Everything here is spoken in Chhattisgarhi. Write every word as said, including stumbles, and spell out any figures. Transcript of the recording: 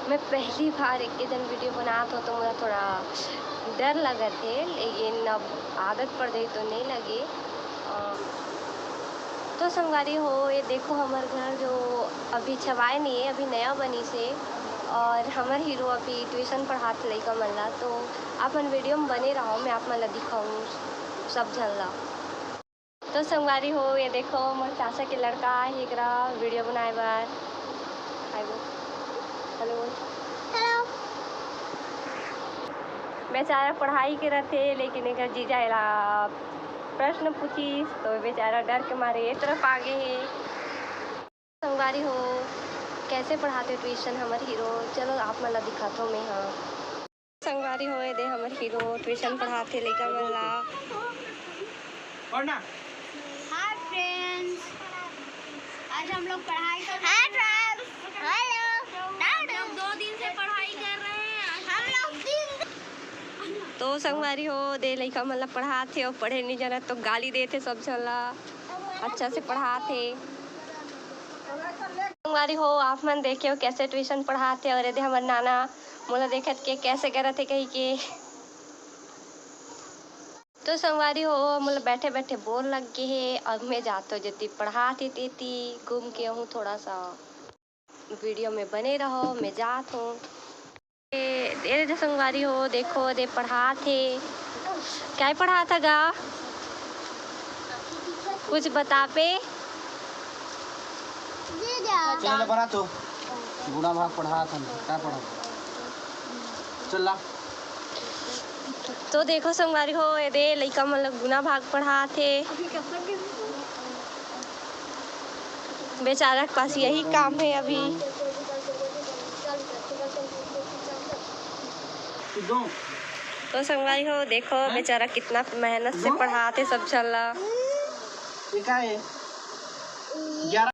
मैं पहली बार एक के जन वीडियो बनात हो तो मोला थोड़ा डर लगत हे, लेकिन अब आदत पड़ गई तो नहीं लगे। अ, तो संगवारी हो, ये देखो हमर घर जो अभी छवाए नहीं है, अभी नया बनी से, और हमर हीरो अभी ट्यूशन पढ़ात लइका मन ला। तो आप मन वीडियो में बने रहो, मैं आप मन ला दिखाऊँ सब झन ला। तो संगवारी हो, ये देखो मोर चाचा के लड़का आए हे एकरा वीडियो बनाए बर। हाय बोल। हेलो बोल। हेलो। बेचारा पढ़ाई के रथे, लेकिन एकर जीजा एला प्रश्न पूछिस, तो बेचारा डर के मारे ए तरफ आ गे हे। संगवारी हो, कैसे पढ़ाते ट्यूशन हमर हीरो, चलो आप मन ला दिखाथो मैं। हाँ संगवारी हो, ये दे हमर हीरो ट्यूशन पढ़ाते लइका मन ला। पढ़ना। हाय फ्रेंड्स, आज हम लोग पढ़ाई कर हाय फ्रेंड्स। हेलो। हम लोग दो दिन से पढ़ाई कर रहे हैं। आज हम लोग तीन तो संगवारी हो, दे लइका मन ला पढ़ात हे, अउ पढ़े नहीं जानत तो गाली देत हे सब झन ला। अच्छा से पढ़ात हे। संगवारी हो, आप मन देखे हो कैसे ट्यूशन पढ़ात हे, और ये दे हमर नाना मोला देखत के कैसे करत हे कही के। तो संगवारी हो, मोला बैठे बैठे बोर लग गे हे, अब मैं जात हो जेती पढ़ात हे तेती घूम के आहूँ थोड़ा सा। वीडियो में बने रहो, मैं जात हूँ। ए, ए दे संगवारी हो, देखो दे पढ़ात हे। काय पढ़ात हे गा? कुछ बता पे। ये जा चल बना तो गुणा भाग पढ़ात हन। का पढ़ा? चल ला। तो देखो संगवारी हो, ये दे लइका मन ला गुणा भाग पढ़ात हे। बेचारा के पास यही काम है अभी। किदो तो संगवारी हो, देखो बेचारा कितना मेहनत से पढ़ात हे सब झन ला। ये का है? ग्यारह